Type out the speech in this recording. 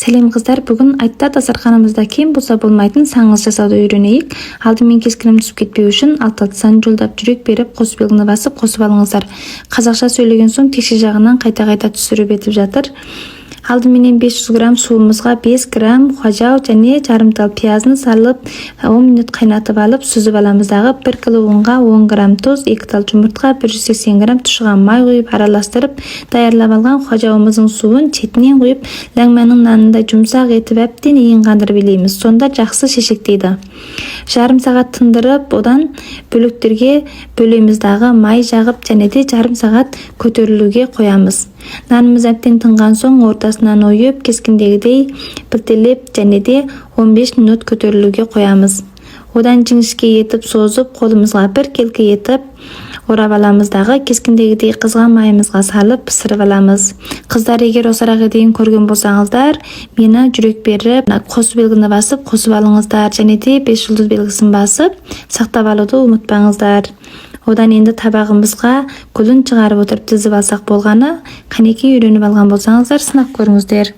Сәлем, қыздар! Бүгін айтта дастарханымызда кем болса болмайтын саңыз жасауды үйренейік. Алдымен кескінім түсіп кетпеу үшін алты-алты сан жолдап, жүрек беріп, қосып белгіні басып, қосып алыңыздар. Қазақша сөйлеген соң текше жағынан қайта-қайта түсіріп етіп жатыр. Алдыменен 500 грамм суымызға 5 грамм хуажау және жарым тал пиязын салып, 10 минут қайнатып алып, сүзіп аламыз дағы, 1 кило ұнға 10 грамм тұз, 2 тал жұмыртқа, 180 грамм тұшыған май құйып, араластырып, даярлап алған хуажауымыздың суын шетінен құйып, ләңмәнің нанындай жұмсақ етіп, әбден иін қандырып илейміз. Сонда жақсы шешектейді. Жарым сағат тындырып, одан бөліктерге бөлеміз дағы, май жағып, және де жарым сағат көтерілуге қоямыз. Нанымыз әбден тынған соң, ортасынан ойып, кескіндегідей пілтелеп, және де 15 минут көтерілуге қоямыз. Одан жіңішке етіп созып, қолымызға біркелкі етіп орап аламыз дағы, кескіндегідей қызған майымызға салып, пісіріп аламыз. Қыздар, егер осы араға дейін көрген болсаңыздар, мені жүрек беріп, қосу белгіні басып, қосып алыңыздар және де 5 жұлдыз белгісін басып, сақтап алуды ұмытпаңыздар. Одан енді табағымызға гүлін шығарып отырып, тізіп алсақ болғаны. Қанекей, үйреніп алған болсаңыздар, сынап көріңіздер.